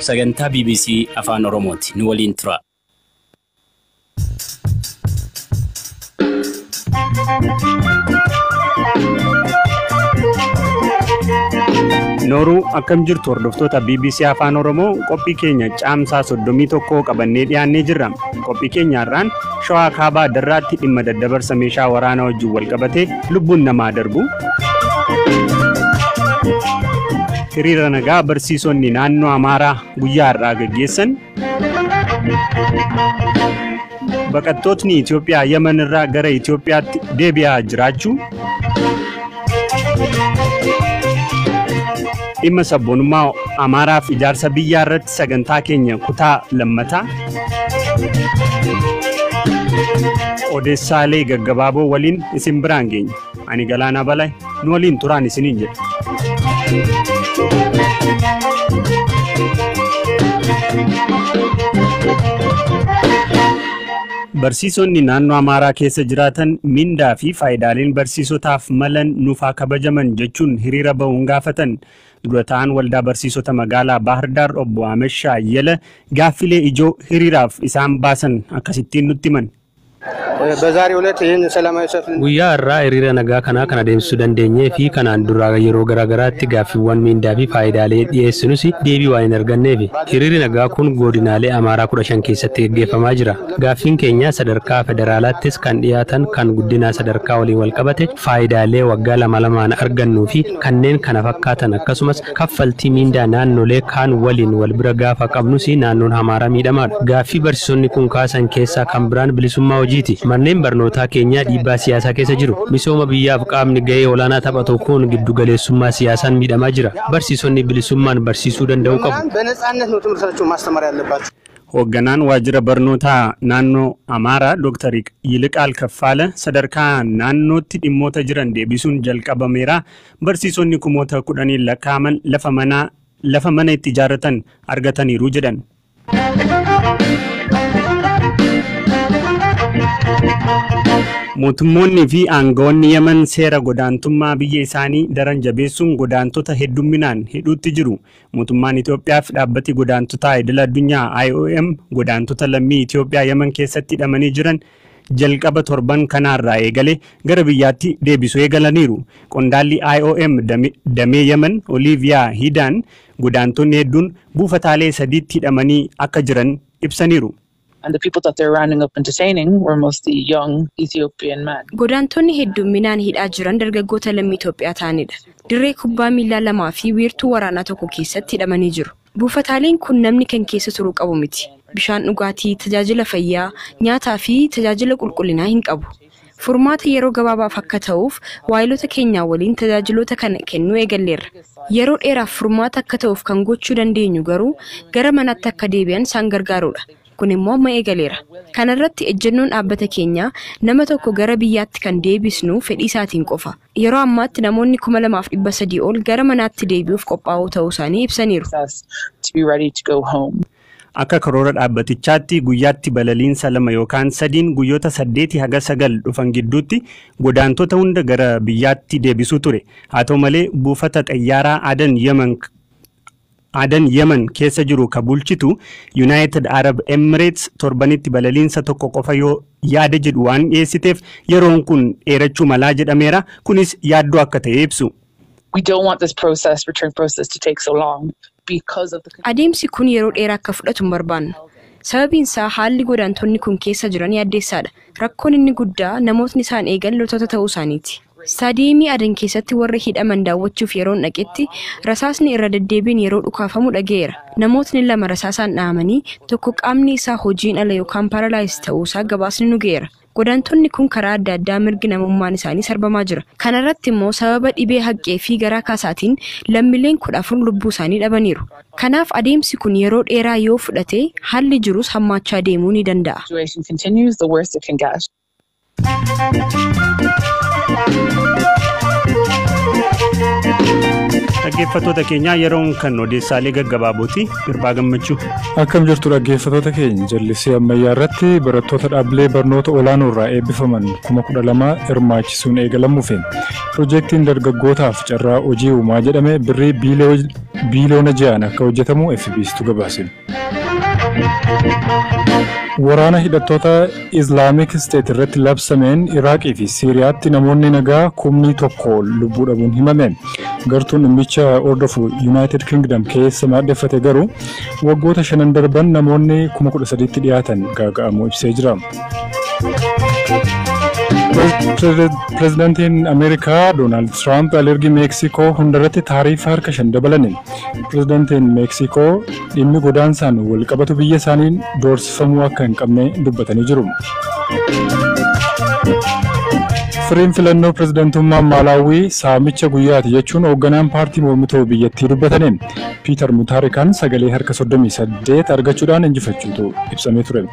Sagantaa BBC Afaan Oromooti. Nu waliin tura. Nooruu, akkam jirtu hordoftoota BBC Afaan Oromoo? Qophii keenya Caamsaa 31 qabannee dhiyaannee jirra. Qophii keenya har'aan Shawaa Kaabaa Darraatti dhimma daddabarsa meeshaa waraanaa wajjin wal qabatee lubbuun namaa darbu. Hiriira nagaa barsiisonni naannoo Amaaraa guyyaa har'aa gaggeessan. Baqattootni Itoophiyaa Yemen irraa gara Itoophiyaatti deebi'aa jiraachuu. Dhimma sabboonummaa Amaaraaf ijaarsa biyyaa irratti sagantaa keenya kutaa lammataa. Odeessaalee gaggabaaboo waliin isin biraan geenya. Ani Galaanaa Balay, nu waliin turaan isiniin jedha. Barsiisonni naannoo Amaaraa keessa jiraatan mindaa fi faayidaaleen barsiisotaaf malan nuuf haa kabajaman jechuun hiriira bahuun gaafatan. Dura ta'an waldaa barsiisota magaalaa Baahirdaar Obbo Ameshaa Ayyala gaaffilee ijoo hiriiraaf isaan baasan akkasittiin nutti himan. በዛሬው ዕለት ይህን ሰላማዊ ሰልፍ Guyyaa har'aa hiriira nagaa kanaa kan adeemsisuu dandeenyee fi kanaan dura yeroo garaagaraatti gaaffiiwwan miindaa fi faayidaalee dhiyeessinus deebii waan hin arganneef hiriirri nagaa kun godinaalee Amaaraa 15 keessatti gaggeeffamaa jira. Gaaffiin keenya sadarkaa federaalaattis kan dhiyaatan kan guddinaa sadarkaa waliin wal qabate, faayidaalee waggaa lama lamaan argannuu fi kanneen kana fakkaatan, akkasumas kaffaltii miindaa naannolee kaan waliin wal bira gaafa qabnus naannoon Amaaraa miidhamaadha. Gaaffii barsiisonni kun kaasan keessaa kan biraan bilisummaa hojiiti. Manneen barnootaa keenyaa dhiibbaa siyaasaa keessa jiru. Misooma biyyaaf qaamni gahee olaanaa taphatu kun giddugaleessummaa siyaasaan miidhamaa jira. Barsiisonni bilisummaan barsiisuu danda'uu qabu. በነጻነት ነው ትምህርታቸውን ማስተማር ያለባቸው። Hoogganaan waajjira barnootaa naannoo Amaaraa Dr. Yiliqaal Kaffaala sadarkaa naannootti dhimmoota jiran deebisuun jalqabameera. Barsiisonni kumoota kudhaniin lakkaa'aman lafa manaa lafa mana itti ijaarratan argataniiru jedhan. Mootummoonni fi aangawoonni Yemen seera godaantummaa biyya isaanii daran jabeessuun godaantota heddumminaan hidhuutti jiru. Mootummaan Itoophiyaa fi dhaabbati godaantotaa idil addunyaa IOM godaantota lammii Itoophiyaa Yemen keessatti hidhamanii jiran jalqaba torban kanaarraa eegalee gara biyyaatti deebisuu eegalaniiru. Qondaalli IOM damee Yemen Oliiviyaa Hidaan godaantonni hedduun buufataalee sadiitti hidhamanii akka jiran ibsaniiru. And the people that they're rounding up and detaining were mostly young Ethiopian men. Godaantonni hedduminaan hidhaa jiran dargaggoota lammii Itoophiyaa ta'anidha. Dirree kubbaa miilaa lamaa fi wiirtuu waraanaa tokko keessatti hidhamanii jiru. Buufataaleen kun namni kan keessa turuu qabu miti. Bishaan dhugaatii, tajaajila fayyaa, nyaataa fi tajaajila qulqullinaa hin qabu. Furmaata yeroo gabaabaaf akka ta'uuf waayilota keenyaa waliin tajaajiloota kana kennuu eegalleerra. Yeroo dheeraaf furmaata akka ta'uuf kan gochuu dandeenyu garuu gara manaatti akka deebi'an isaan gargaarudha. Kun immoo amma eegaleera. Kana irratti ejjennoon dhaabbata keenyaa nama tokko gara biyyaatti kan deebisnu fedhii isaatiin qofa. Yeroo ammaatti namoonni 2300 ol gara manaatti deebi'uuf qophaa'oo ta'uu isaanii ibsaniiru. To be ready to go home. Akka karoora dhaabbatichaatti guyyaatti balaliinsa lama yookaan sadiin guyyoota 8 haga 9 dhufan gidduutti godaantota hunda gara biyyaatti deebisuu ture. Haa ta'u malee, buufata xayyaaraa Adan Yemen keessa jiru ka bulchitu United Arab Emirates torbanitti balaliinsa tokko qofa yoo yaada jedhu waan dhiyeessiteef yeroon kun dheerachuu malaa jedhameera. Kunis yaaddoo akka ta'e ibsu. We don't want this process, return process, to take so long because of the Adeemsi kun yeroo dheeraa akka fudhatu hin barbaannu. Sababiin isaa haalli godaantonni kun keessa jiran yaaddeessaadha. Rakkoon inni guddaa namootni isaan eegan loltoota ta'uu isaaniiti. Staadiyeemii Adan keessatti warra hidhaman daawwachuuf yeroon dhaqetti rasaasni irra deddeebiin yeroo dhukaafamu dhaga'eera. Namootni lama rasaasaan dhahamanii, tokko qaamni isaa hojiin ala yookaan paralyze ta'uusaa gabaasni nu ga'eera. Godaantonni kun karaa adda addaa mirgi namummaan isaanii sarbamaa jira. Kana irratti immoo sababa dhibee haqqee fi garaa kaasaatiin lammiileen 14 lubbuu isaanii dhabaniiru. Kanaaf adeemsi kun yeroo dheeraa yoo fudhate haalli jirus hammaachaa deemuu ni danda'a. Situation continues, the worse it can get. Dhaggeeffattoota keenya yeroon kan odeessaalee gaggabaabooti. Irbaa Gammachuu. Akkam jirtu dhaggeeffattoota keenya, jallisii ammayyaa irratti barattoota dhaabbilee barnoota olaanoo irraa eebbifaman 12,000 hirmaachisuun eegalamuufi. Piroojeektiin dargaggootaaf carraa hojii uumaa jedhame birrii biiliyoona 6n akka hojjetamu FBCtu gabaase. Waraana hidhattoota Islaamic State irratti labsameen Iraaqii fi Siiriyaatti namoonni nagaa 1,000 lubbuu dhabuun himame. Gartuun dhimmicha hordofu United Kingdom keessa maadheffate garuu waggoota 5n darban namoonni 13,000tti dhiyaatan gaaga'amuu ibsee jira. Pireezidaantiin Ameerikaa Doonaald Tiraamp alergii Meeksikoo hundarratti taarifa harka 5 dabalani. Pireezidaantiin Meeksikoo dhimmi godaansaan wal qabatu biyya isaaniin doorsifamuu akka hin qabne dubbatanii jiru. Firiin filannoo pireezidaantummaa Maalaawii saamicha guyyaati jechuun hoogganaan paartii mormituu biyyattii dubbatani. Piitar Mutaarikaan sagalee harka 38 argachuudhaan injifachuutu ibsamee ture.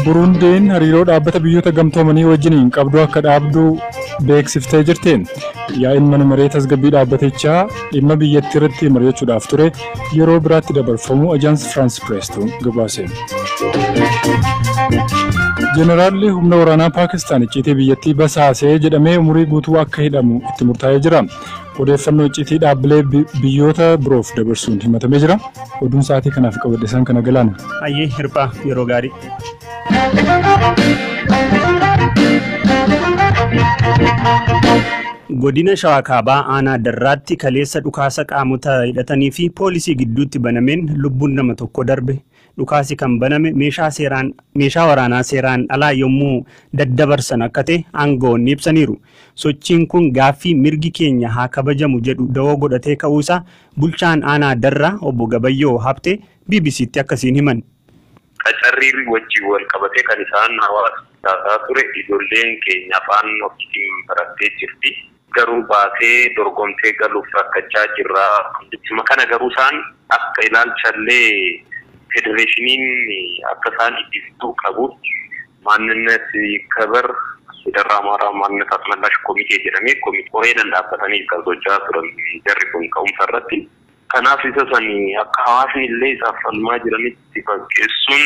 Burundiin hariiroo dhaabbata Biyyoota Gamtoomanii wajjiniin qabdu akka dhaabdu beeksiftee jirti. Yaa'iin mana maree tasgabbii dhaabbatichaa dhimma biyyattii irratti mari'achuudhaaf ture yeroo biraatti dabarfamuu Ajaans Firaans Pireestu gabaase. Jeneraalli humna waraanaa Paakistaan icciitii biyyattii basaasee jedhamee umurii guutuu akka hidhamu itti murtaa'ee jira. Odeeffannoo icciitii dhaabbilee biyyoota biroof dabarsuun himatamee jira. Oduun sa'aatii kanaaf qabadhe isaan kana, Galaana. Hayyee Hirphaa, yeroo gaarii. Godina Shawaa Kaabaa aanaa Darraatti kaleessa dhukaasa qaamota hidhatanii fi poolisii gidduutti banameen lubbuun nama tokko darbe. Dhukaasi kan baname meeshaa waraanaa seeraan alaa yommuu daddabarsan akka ta'e aangawoonni ibsaniiru. Sochiin kun gaaffii mirgi keenya haa kabajamu jedhu dawoo godhatee ka'uusaa bulchaan aanaa Darraa obbo Gabayyoo Habtee BBCtti akkasiin himan. Qacarrii wajjin wal qabatee kan isaan hawaasa taasaa ture, ijoolleen keenya afaan ofiitiin barattee jirti. Garuu baasee dorgomtee galuuf rakkachaa jirra. Ittuma kana garuu isaan akka ilaalchallee federeeshiniin akka isaan itti fiduu qabutti ማንነት ይከበር የደራ አማራ ማንነት አስመላሽ ኮሚቴ jedhamee koreedhaan dhaabbatanii kan socho'aa turan jarri kun ka'umsa irratti. Kanaaf isa sani akka hawaasni illee isaaf falmaa jiranitti fakkeessuun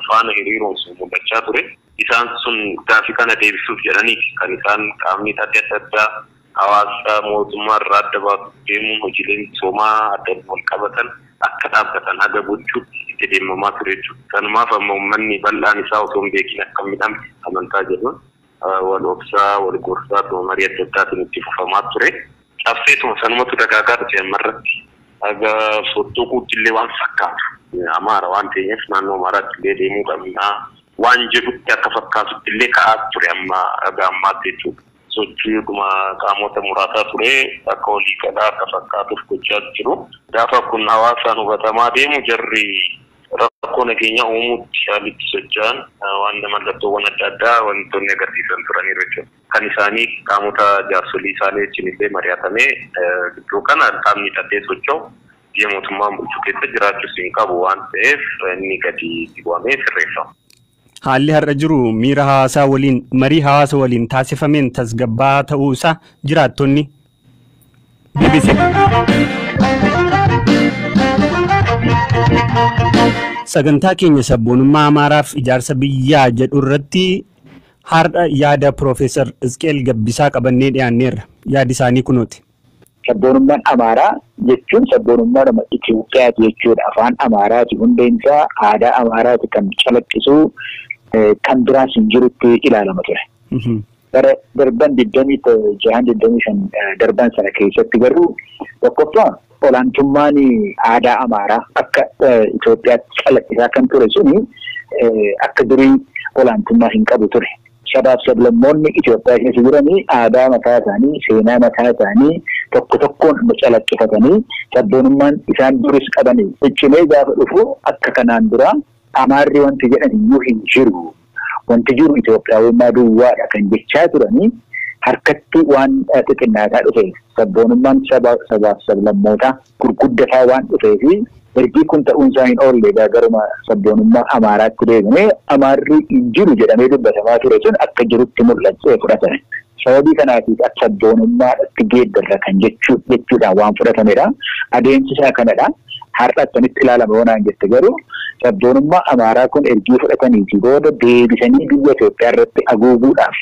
faana hiriiruun sun mul'achaa ture. Isaan sun gaafii kana deebisuuf jedhanii kan isaan qaamni adda addaa hawaasa mootummaa irraa adda baasuuf deemuun hojiileen misoomaa adda wal qabatan akka dhaabbatan haga gochuutti itti deemamaa ture jechuudha. Kanumaaf amma uummanni bal'aan isaa osoo hin beekin akka midhamte amantaa jedhuun wal obsaa, wal gorsaa, marii adda addaatiin itti fufamaa ture. Cabseetuma sanumatu dagaagaa dhufe ammarratti. Haga fottoquutti illee waan fakkaatu. Amaara waan ta'eef naannoo Amaaraatti illee deemuu qabnaa waan jedhutti akka fakkaatutti illee ka'aa ture amma haga ammaatti jechuudha. Sochiidhuma qaamota muraasaa ture akka walii galaa akka fakkaatuuf gochaa jiru. Gaafa kun hawaasaan hubatamaa deemu jarri rakkoo nageenya uumuutti haalli itti socho'an waan mallattoowwan adda addaa wantoonni agarsiisan turaniiru jechuudha. Kan isaanii qaamota jaarsolii isaanii wajjin illee mari'atamee gidduu kana qaamni hidhatee socho'u biyya mootummaan bulchu keessa jiraachuus hin qabu waan ta'eef inni gadi bu'amee sirreeffama. Haalli har'a jiru miira hawaasaa waliin marii hawaasa waliin taasifameen tasgabbaa'aa ta'uu isaa jiraattonni BBC. Sagantaa keenya sabboonummaa Amaaraaf ijaarsa biyyaa jedhu irratti har'a yaada Piroofeesar Isqeel Gabbisaa qabannee dhiyaanneerra. Yaadi isaanii kunooti. Sabboonummaan Amaaraa jechuun sabboonummaadhuma Itoophiyaati jechuudha. Afaan Amaaraati, hundeen isaa aadaa Amaaraati kan calaqqisu, kan biraas hin jirutti ilaalama ture. Bara darban 26, 25 darban sana keessatti garuu tokkoffaa olaantummaan aadaa Amaaraa akka Itoophiyaatti calaqqisaa kan ture suni akka durii olaantummaa hin qabu ture. Sabaaf sablammoonni Itoophiyaa keessa jiranii aadaa mataa isaanii, seenaa mataa isaanii tokko tokkoon calaqqifatanii sabboonummaan isaan duris qabanii ciccimee gaafa dhufu akka kanaan dura Amaarri wanti jedhan iyyuu hin jiru. Wanti jiru Itoophiyaawummaa duwwaadha kan jechaa turanii harkatti waan xixinnaataa dhufe, sabboonummaan sabaaf sablammootaa gurguddataa waan dhufee fi Ergi kun ta'uun isaa hin oolle egaa garuma sabboonummaa Amaaraatti deebinee Amaarri hin jiru jedhamee dubbatamaa ture sun akka jirutti mul'achee fudhatame. Sababii kanaatiif akka sabboonummaadhaatti geeddarra kan jechuudhaan waan fudhatamedha. Adeemsi isaa kanadha. Har'a akkamitti ilaalama yoo naan jette garuu sabboonummaa Amaaraa kun ergii fudhataniitii booda deebisanii biyya Itoophiyaa irratti haguuguudhaaf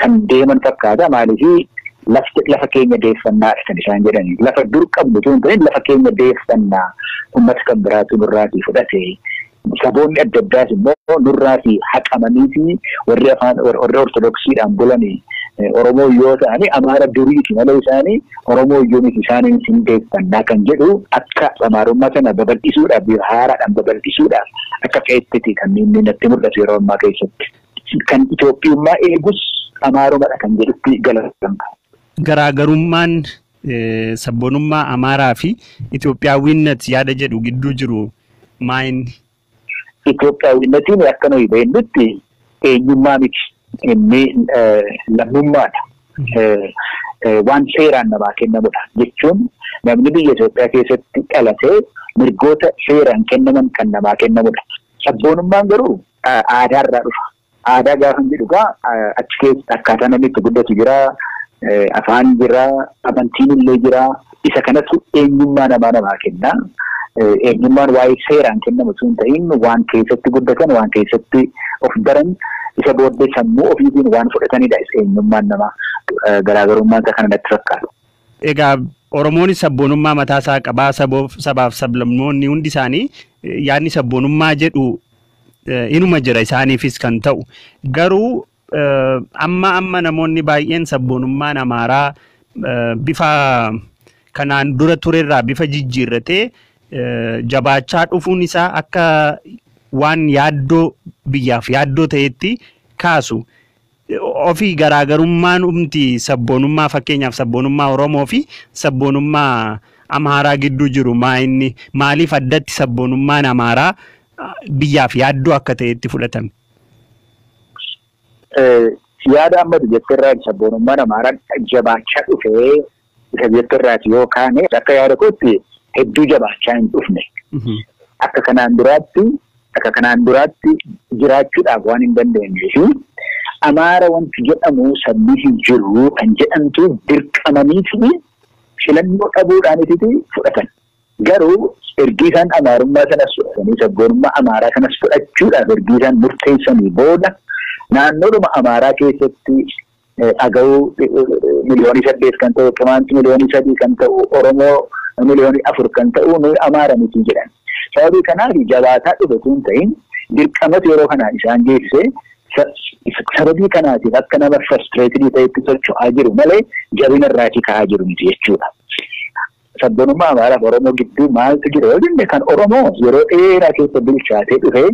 kan deeman fakkaata. Maaliif lafa keenya deeffannaadha kan isaan jedhani. Lafa dur qabnu tun ta'in lafa keenya deeffannaa uummata kan biraatu nurraatii fudhate. Saboonni adda addaas immoo nurraatii haqamanii fi warri afaan warri Ortodoksiidhaan bulanii Oromoo yoo ta'ani Amaara duriiti malee isaanii Oromoo yoo miti isaanii hin deeffannaa kan jedhu akka Amaarummaa sana babal'isuudhaaf bifa haaraadhaan babal'isuudhaaf akka fe'ettiti kan inni natti mul'atu yeroo ammaa keessatti. Kan Itoophiyummaa eegus Amaarumadha kan jedhutti galatama. Garaagarummaan sabboonummaa Amaaraa fi Itoophiyaawwinnat yaada jedhu gidduu jiru maa inni? Itoophiyaawwinnatiin akka nuyi beeknutti eenyummaa miti. Inni lammummaadha. Waan seeraan namaa kennamudha jechuun namni biyya Itoophiyaa keessatti dhalatee mirgoota seeraan kennaman kan namaa kennamudha. Sabboonummaan garuu aadaarraa dhufa. Aadaa gaafa jedhu egaa achi keessa akkaataa namni itti guddatu jira, afaan jira, amantiin illee jira. Isa kanatu eenyummaa namaa kenna. Eenyummaan waa'ee seeraan kennamu osoo hin ta'in waan keessatti guddatan, waan keessatti of baran, isa booddee sammuu ofiitiin waan fudhatanidha eenyummaan namaa. Garaagarummaan isaa kana natti fakkaata. Egaa Oromoon sabboonummaa mataa isaa qabaa, sabaaf sablammoonni hundi isaanii yaadni sabboonummaa jedhu inuma jira isaaniifis kan ta'u. Garuu amma namoonni baay'een sabboonummaan Amaaraa bifa kanaan dura turerraa bifa jijjiirratee jabaachaa dhufuun isaa akka waan yaaddoo biyyaaf yaaddoo ta'etti kaasu. Ofii garaagarummaan humti sabboonummaa fakkeenyaaf sabboonummaa Oromoo fi sabboonummaa Amaaraa gidduu jiru maa inni maaliif addatti sabboonummaan Amaaraa biyyaaf yaaddoo akka ta'etti fudhatame? Yaada ammatu jetterraa sabboonummaan Amaaraa jabaachaa dhufee isa jetterraati yoo kaane akka yaada kootti hedduu jabaachaa hin dhufne. Akka kanaan duraatti jiraachuudhaaf waan hin dandeenye fi Amaara wanti jedhamu sabni hin jiru kan jedhamtu dirqamanii fi filannoo dhabuudhaaniti fudhatan. Garuu ergi isaan Amaarummaa sanas fudhatanii sabboonummaa Amaaraa sanas fudhachuudhaaf ergi isaan murteessanii booda naannoodhuma Amaaraa keessatti Agawuu 8 miliyoonii kan ta'u, Qimaanti 3 miliyoonii kan ta'u, Oromoo 4 miliyoonii kan ta'u nuyi Amaara miti jedhan. Sababii kanaaf jabaataa dhufe kun ta'in dirqamatu yeroo kanaan isaan geessise sababii kanaatiif akka nama frustrated ta'etti socho'aa jiru malee jabina irraatii ka'aa jiru miti jechuudha. Sabboonummaa Amaaraaf Oromoo gidduu maaltu jira yoo jenne kan Oromoo yeroo dheeraa keessa bilchaatee dhufe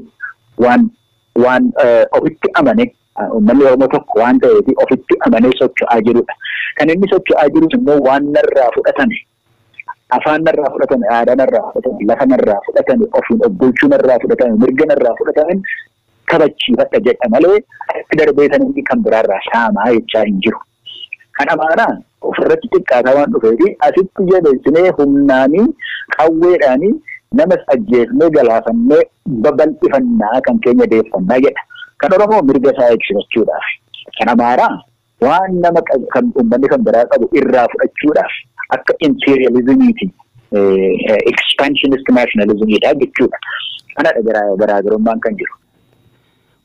waan ofitti amane uummanni Oromoo tokko waan ta'eef ofitti amanee socho'aa jirudha. Kan inni socho'aa jirus immoo waan narraa fudhatame, afaan narraa fudhatame, aadaa narraa fudhatame, lafa narraa fudhatame, ofiin of bulchuu narraa fudhatame, mirga narraa fudhatame kabachiifadha jedha malee itti darbee san inni kan biraarraa saamaa jechaa hin jiru. Kan Amaaraa ofirratti xiqqaataa waan dhufeef asitti jabeessinee humnaanii qawweedhaanii namas ajjeefnee galaafannee babal'ifannaa kan keenya deeffannaa jedha. Kan Oromoo mirga isaa eegsifachuudhaaf. Kan Amaaraa waan nama kan uummanni kan biraa qabu irraa fudhachuudhaaf akka imperializimiiti expansionist nationalismiidha jechuudha. Kanadha garaagarummaan kan jiru.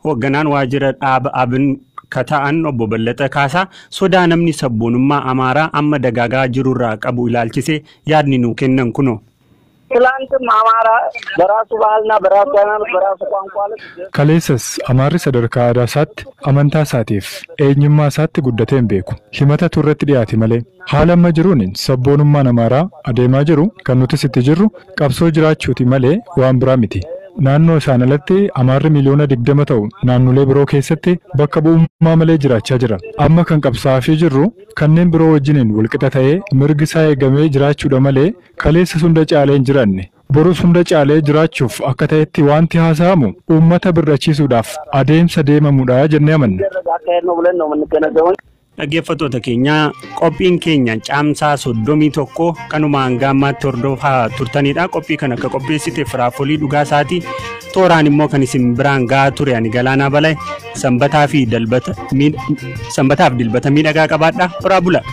Hoogganaan waajjira dhaaba Abin kata'an obbo Ballataa Kaasaa sodaa namni sabboonummaa Amaaraa amma dagaagaa jirurraa qabu ilaalchisee yaadni nuu kennan kunoo. ትላንትም አማራ በራሱ ባህልና በራሱ ሃይማኖት በራሱ ቋንቋ ልክ Kaleessas Amaarri sadarkaa aadaa isaatti, amantaa isaatiif eenyummaa isaatti guddatee hin beeku. Himata turretti dhiyaate malee. Haala amma jiruun sabboonummaan Amaaraa adeemaa jiru kan nutis itti jirru qabsoo jiraachuuti malee waan biraa miti. Naannoo isaan alatti Amaarri 20 miliyoona ta'u naannolee biroo keessatti bakka bu'ummaa malee jiraachaa jira. Amma kan qabsaa'aa jirru kanneen biroo wajjiniin walqixa ta'ee mirgi isaa eegamee jiraachuudha malee kaleessa hunda caalee hin jiraanne. Borus hunda caalee jiraachuuf akka ta'etti wanti haasa'amu uummata birrachiisuudhaaf adeemsa deemamudha jennee amanna. አካሄድ ነው ብለን ነው የምንገነዘበው። Dhaggeeffattoota keenya, qophiin keenya Caamsaa 31 kanuma hanga ammaatti hordofaa turtanidha. Qophii kana akka qopheessite Firaafolii Dhugaasaatii, tooraan immoo kan isin biraan gahaa ture ani Galaanaa Balaa. Sanbataa fi dilbata, sanbataaf dilbata miidhagaa qabaadha. Horaa bula.